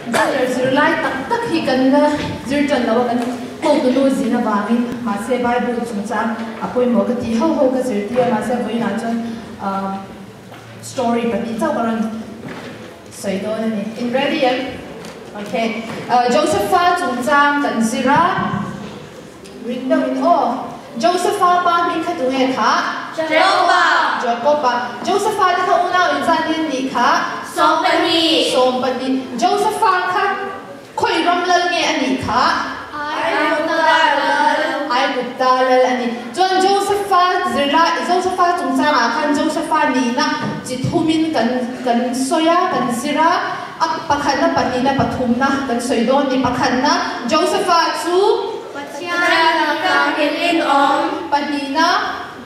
Junior zirlai tak tak hi kan la zir tan lo a, kan hotunu zin avangin mahse Bible chungchang a pawimawh ka tih ho ho ka zirtir a, mahse vawiinah chuan story pahnih chauh ka rawn sawi dawn a ni. In ready em? Okay. Josepha chungchang kan zir a. Ring deuhin aw. Josepha pa hming kha tunge kha? Jakoba. Jakoba. Josepha te kha unau inzan hi an nih kha? 12. 12. Josepha kha khawi ram lal nge a nih kha? Aigupta lal. Aigupta lal a ni. Chuan Josepha zirlai, Josepha chungchangah khan Josepha nihna chi thumin kan kan sawi a, kan zir a. A pakhatna, pahnihna, pathumna kan sawi dawn ni. Pakhatna, Josepha chu. Pathian laka milin awm. Pahnihna.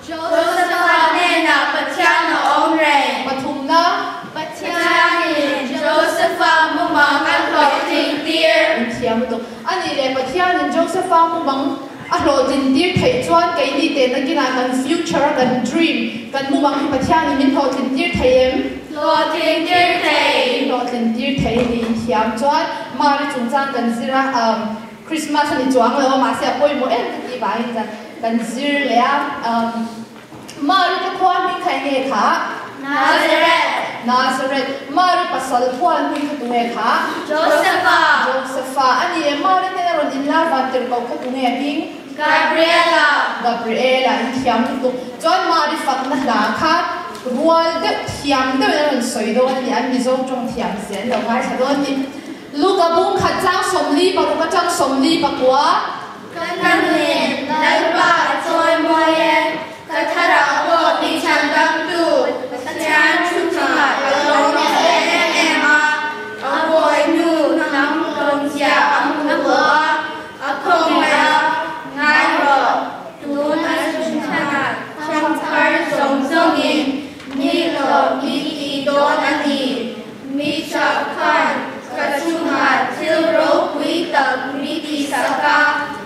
Josepha hnenah Pathian a awm reng. Pathumna. Pathianin Josepha mumang a hlawhtlin tir. Inthiam lutuk. A nih leh Pathianin Josepha mumang a hlawhtlin tir theih chuan keini tehna kinah kan future a kan dream, kan mumang hi Pathianin min hlawhtlin tir thei em? Hlawhtlin tir thei. Hlawhtlin tir thei a ni inthiam chuan Mari chungchang kan zir a, um Christmas a ni chuang lo a mahse a pawimawh em ka tih vangin kan kan zir leh a, um Mari te khua hming kha enge kha? Nazareth. Nazareth. Mari pasal hual hming kha tunge kha? Josepha. Josepha. A ni e, Mari hnena rawn inlar van tir ko kha tunge hming? Gabriela. Gabriela inthiam lutuk. Chuan Mari fakna hla kha rual deuh thiam deuhin a rawn sawi dawn a ni, an Mizo tawng thiam zia an lo ngaithla dawn a ni. Luka bung khat chang 46 atang 49. Ka hnamin Lalpa a chawi mawi e, ka tharah pawh mi chhandamtu Pathian thu chungah ka lawm em em a, a bawi hnu hnam tlawmzia a hmu a, a khawngaih a, ngai rawh, tun a chhunchhanah thangthar zawng zawngin mi hlawh mi tih dawn a ni. Mi chah khan ka chungah thil ropui tak mi tihsak a,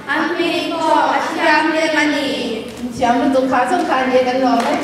a hming pawh a thianghlim a ni. Thiam lutuk kha chuan kha nia kan lawm e.